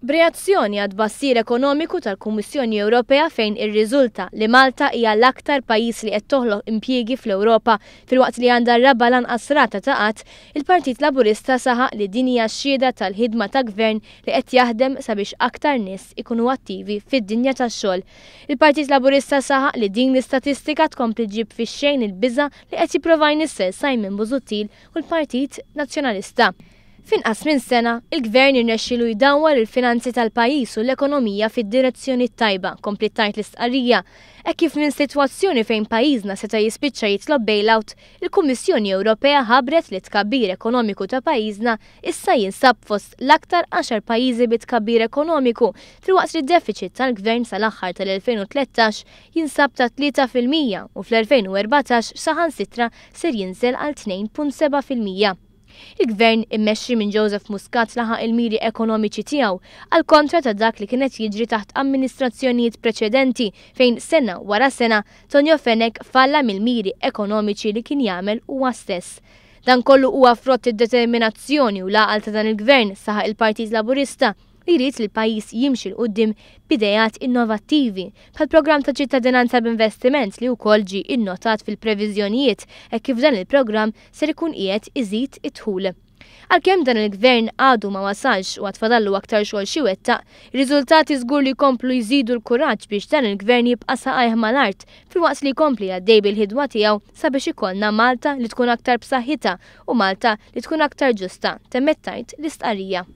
B'reazzjoni għat-tbassir ekonomiku tal-Kummissjoni Ewropea fejn irriżulta li Malta hija l-aktar pajjiż li qed toħloq impjiegi fl-Ewropa filwaqt li għandha r-raba' l-anqas rata ta' qgħad, il-Partit Laburista saħaq li din hija xhieda tal-ħidma ta' Gvern li qed jaħdem sabiex aktar nies ikunu attivi fid-dinja tax-xogħol. Il-Partit Laburista saħaq li din l-istatistika tkompli ġġib fix-xejn il-biża' li qed jipprova jnissel Simon Busuttil u l-Partit Nazzjonalista. F'inqas minn sena, il-Gvern irnexxielu jdawwar il-finanzi tal-pajjiż u l-ekonomija fid-direzzjoni t-tajba, kompliet tgħid l-istqarrija. Hekk kif minn sitwazzjoni fejn pajjiżna seta' jispiċċa jitlob bailout, il-Kummissjoni Ewropea ħabbret li t-tkabbir ekonomiku ta' pajjiżna issa jinsab fost l-aktar għaxar pajjiżi bi tkabbir ekonomiku, filwaqt li d-defiċit tal-Gvern sal-aħħar tal-2013 jinsab ta' 3% u fl-2014 saħansitra ser jinżel għal 2.7%. Il-Gvern immexxi minn Joseph Muscat laħaq il-miri ekonomiċi tiegħu, għal kontra ta' dak li kien qed jiġri taħt amministrazzjonijiet preċedenti fejn sena wara sena Tonio Fenech falla mill-miri ekonomiċi li kien jagħmel huwa stess. Dan kollu huwa frott id-determinazzjoni u l-għaqal ta' dan il-Gvern, saħaq il-Partit Laburista, li jrid li l-pajjiż jimxi 'l quddiem b'ideat innovattivi, bħall-programm ta' ċittadinanza b'investiment li wkoll ġie innotat fil-previżjonijiet hekk kif dan il-programm ser ikun qiegħed iżid id-dħul. Għalkemm dan il-Gvern għadu ma wasalx u għad fadallu aktar xogħol x'iwettaq, ir-riżultati żgur li jkomplu jżidu l-kuraġġ biex dan il-Gvern jibqa' saqajh mal-art filwaqt li jkompli għaddej bil-ħidma tiegħu sabiex ikollna Malta li tkun aktar b'saħħitha u Malta li tkun aktar ġusta, temmet tgħid l-istqarrija.